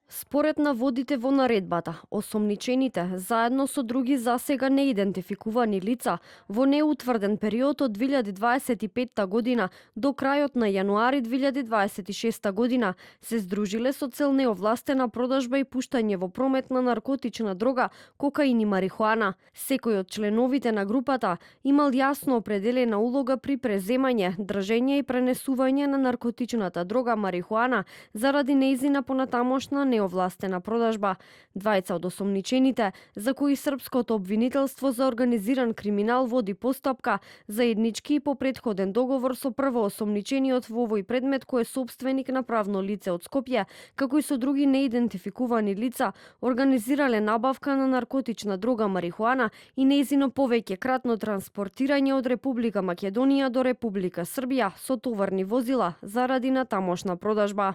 Според наводите во наредбата, осомничените, заедно со други засега неидентификувани лица, во неутврден период од 2025 година до крајот на јануари 2026 година се здружиле со цел неовластена продажба и пуштање во промет на наркотична дрога, кокаин и марихуана. Секој од членовите на групата имал јасно определена улога при преземање, држење и пренесување на наркотичната дрога марихуана заради нејзина понатамошна неовластена продажба. Двајца од осомничените, за кои српското обвинителство за организиран криминал води постапка, заеднички и по претходен договор со првоосомничениот во овој предмет кој е сопственик на правно лице од Скопје, како и со други неидентификувани лица, организирале набавка на наркотична дрога марихуана и нејзино повеќекратно транспортирање од Република Македонија до Република Србија со товарни возила заради натамошна продажба.